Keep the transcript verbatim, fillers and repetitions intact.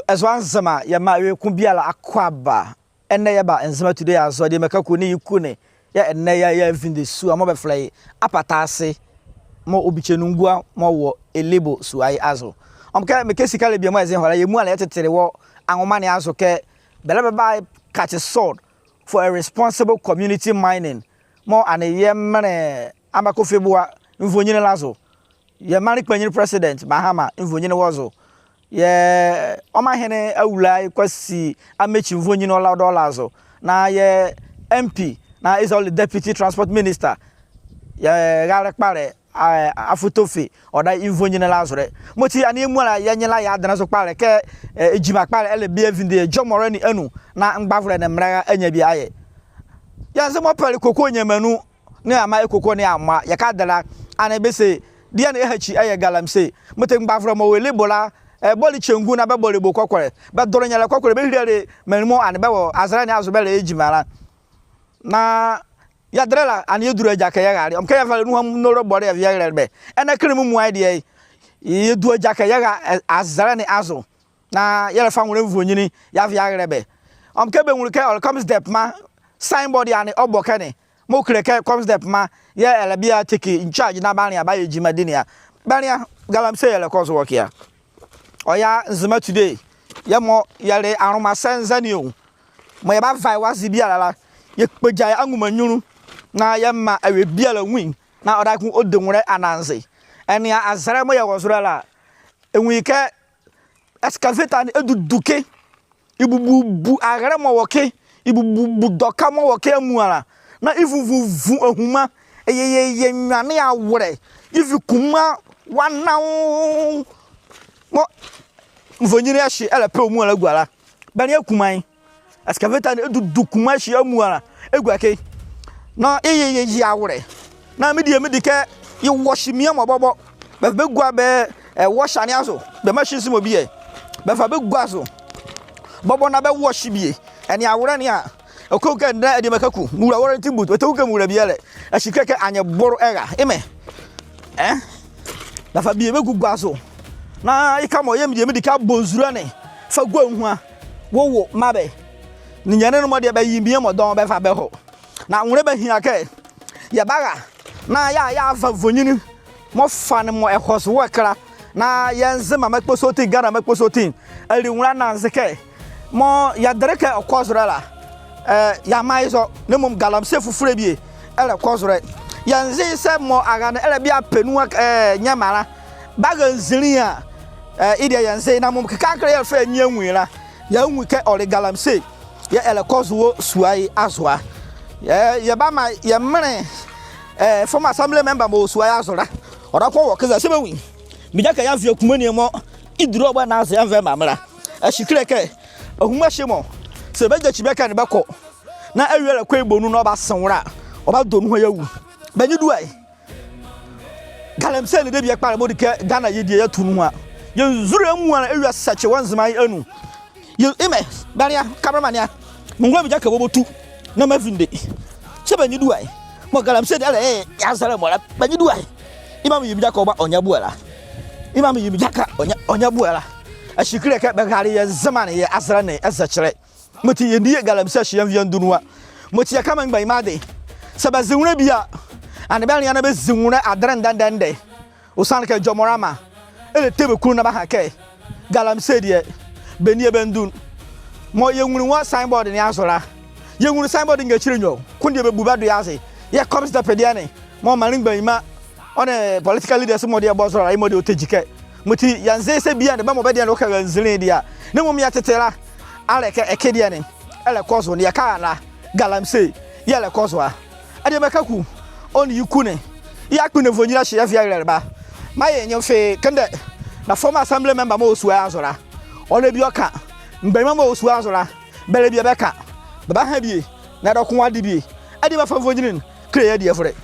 Ɛzoa Nzema, yɛmaa awie ko biala akwaaba. Ɛnɛ yɛba Nzema Today azo, adiema Kaku nee ye kunu. Yɛɛ ɛnɛ yɛa, yɛavinde sua mɔɔ bɛfɛlɛ ye Apata Ase, mɔɔ ɔbikye nungua mɔɔ wɔ Elebo sua ye azo. Ɔnwo kɛ mekɛ sikalɛ bie mɔɔ ɛze hɔ la, yɛ muala yɛtetele wɔ anwoma ne azo kɛ bɛlɛ bɛbakate sword for a responsible community mining, mɔɔ ɛnee yɛ menle Armah Kofi Buah nvoninli la zo. Yɛ maanle kpanyinli President Mahama nvoninli wɔ zo. Yɛ ɔmanhene Awulae Kwasi Amechi nvoninli ɔdaye ɔdaye ɔdaye zo. Na yɛ MP, na eza ɔle Deputy Transport Minister, yɛ raalɛ kpalɛ, a, Afotofey, ɔdaye ye nvoninli la zolɛ. Mɔti ɛnee yɛ muala yɛ nye la yɛadenle zo kpalɛ kɛ, ɛ, gyima kpalɛ ɛlɛba avinde yɛ gyɔmɔlɛ ne anu, na mgbavolɛ nee mbɛlɛra anyia bie ayɛ. Yɛnze mɔɔ pɛle koko nyɛma nu, nee amaa ɛ koko ne amoa, yɛka de la, ɛnee bɛse deɛ ne ɛhakyi ɛyɛ galamsey. Mɔti mgbavolɛ mɔɔ wɔ Elebo la, ɛ, bɔle kyengu na bɛbɔle ɛ bo kɔkɔlɛ. Bɛdole nyɛlɛ kɔkɔlɛ, bɛhilele menli mɔɔ ɛnee bɛwɔ azɛlɛ ne azo bɛlɛyɛ gyima la. Na yɛdele la, ɛnee yɛdule agyakɛ yɛrale. Ɔnwo kɛ yɛvale nuhua nolo bɔle yɛvi yɛrɛle bɛ. Ɛnɛ kenle mumua ye deɛ, yɛdu agyakɛ yɛra, ɛ, azɛlɛ ne azo. Na yɛlɛfa nwolɛ nvoninli yɛavi yɛarɛlɛ bɛ. Ɔnwo kɛ bɛnwunle kɛ ɔle Comsdep mra signboard ɛnee ɔbɔ ɛkɛ ne, mɔɔ kile kɛ Comsdep mra yɛɛ ɛlɛba a take in charge na bɛanlea bɛayɛ gyima dini a. Bɛnlea, galamsey yɛlɛkɔ zo wɔ ɛkɛ a. Ɔyɛ Nzema Today, yɛmɔ yɛle anlomasɛ nzane o. Mɔɔ yɛbava ye wɔ aze biala la, yɛkpogya yɛ anwuma nyunlu, na yɛmaa awie biala nwu ye, na ɔdaye ko ɔdi nwolɛ ananze. Ɛnea azɛlɛ mɔɔ yɛwɔ zo la la, ɛnwu ye kɛ excavator ne ɛdudu ɛkɛ, yebububu arɛlɛ mɔɔ wɔ ɛkɛ, yebububu dɔka mɔɔ wɔ ɛkɛ amuala. Na yevunvunvun ahuma, yeyeyɛ nwane awolɛ, yevi kuma wa nawo. Mɔɔ nvoninli ɛhye ɛlɛpɛ ɔ muala ɛgua la, bɛnlea kuma ye. Excavator ne ɛdudu kuma ɛhye amuala ɛgua ɛkɛ. Na yeyeyɛ awolɛ. Na medie medi kɛ yewɔhye bie mɔ bɔbɔ. Bɛva bɛgua bɛ, ɛ, washer ne azo. Bɛ machines mɔ bie. Bɛva bɛgua zo bɔbɔ na bɛwɔhye bie. Ɛnea awolɛ ne a. Ɔkɔ kɛ ɛnɛ adiema Kaku, mewula Warranty Boot, ɔtɛke kɛ mewula bie la. Ɛhye kile kɛ anyebolo ɛra. Yemɛ. Ɛ? Bɛva bie bɛgugua zo. Na yeka mɔ yɛɛ medie medi kɛ abɔ nzule ne fa gua nuhua. Wowo maa bɛ. Ninyɛne ne mɔ deɛ bɛye bie mɔ dɔɔnwo bɛva bɛhɔ. Na nwolɛ bahinla kɛ yɛbara na yɛa, yɛava nvoninli mɔɔ fane mɔɔ ɛhɔ zo wɔ ɛkɛ la. Na yɛ Nzemama kposotin, Ghanama kposotin, ali nwolɛ ananze kɛ mɔɔ yɛdele kɛ ɔkɔ zo la la, ɛ, yɛamaa ye zɔ, na mmom galamsey fofolɛ bie ɛlɛkɔ zo la. Yɛnze ye sɛ mɔɔ arane ɛlɛba apɛ nu, ɛ, nyɛma la, bara nzinlii a, ɛ, ye deɛ yɛnze ye, na mmom kɛkala yɛfa yɛ ɛ nye anwu ye la, yɛanwu kɛ ɔle galamsey yɛɛ ɛlɛkɔ zo wɔ sua ye azo a. Ɛ, yɛbamaa yɛ menle, ɛ, former assembly member mɔɔ wɔ sua ye azo la, ɔdaye ko ɔwɔ ɛkɛ zɔ. Sɛ bɛnwu ye, bɛgyakɛ yɛavi akuma ne mɔɔ yedule ɔ bɔ ɛnanze yɛanva yɛmmaa me la. Ɛhye kile kɛ ahuma ɛhye mɔ, sɛ bɛgyakyi bɛ ɛkɛ ne bɛkɔ, na awie ɛlɛkɔ ye bɔ nu na ɔbase nwolɛ a, ɔbadɔ nuhua yeawu. Bɛ nye dua ye. Galamsey ne debie kpalɛ mɔɔ di kɛ Ghana yɛdie yɛto nuhua. Yɛ nzule amuala ɛwie sɛkye wɔ Nzema ye anu. Yemɛ, bɛnlea, cameraman a. Mengola bɛgyakɛ bɔbɔ tu na meavinde. Sɛ bɛ nye dua ye. Mɔɔ galamsey ne ɛlɛyɛ ye azɛlɛ mɔ la, bɛ nye dua ye. Yemɔ a meyɛ me gyakɛ ɔba ɔnyɛ boɛ la. Yemɔ a meyɛ me gyakɛ ɔnyɛ, ɔnyɛ boɛ la. Ɛhye kile kɛ bɛrale yɛ Nzema ne yɛ azɛlɛ ne ɛzɛkyelɛ. Mɔti yɛnli yɛ galamsey ɛhye yɛnvi yɛndu nu a. Mɔti yɛkɛma mgbanyima de, sɛ bɛze nwolɛ bie a, ɛnee bɛnlea na bɛzi nwolɛ adenle ndɛndɛndɛ. Ɔsiane kɛ gyɔmɔlɛ ama ɛlɛte bɛ kunlu na bɛaha kɛ galamsey deɛ, bɛnlea bɛndu nu. Mɔɔ yɛnwunle wɔ signboard ne azo la, yɛnwunle signboard ngakyile nwiɔ, ko deɛ bɛbu bɛdo ye aze. Yɛ Comsdep deɛ ne, mɔɔ maanle mgbanyima ɔ nee political leaders mɔ deɛ bɔ zo la, yemɔ deɛ ɔtɛgyi ɛkɛ. Mɔti yɛnze ye sɛ bie ɛnee bɛmɔ bɛ deɛ ne ɔka ra nzinlii deɛ a. Na mmom yɛtete la, ala kɛ ɛkɛ deɛ ne ɛlɛkɔ zo, na yɛka la galamsey yɛɛ ɛlɛkɔ zo a. Adiema Kaku, ɔ nee ye kunu, yɛakpondɛ nvoninli ɛhye yɛavi yɛarɛlɛ bɛ a. Maa yɛ nye mfee, kɛndɛ, na former assembly member mɔɔ wɔ sua ye azo la, ɔlɛ bie ɔka. Mgbanyima mɔɔ wɔ sua ye azo la, bɛlɛ bie bɛka. Bɛbaha bie, na ɛdawɔ ko wɔade bie. Adiema, fa nvoninli ne kile yɛ adievolɛ.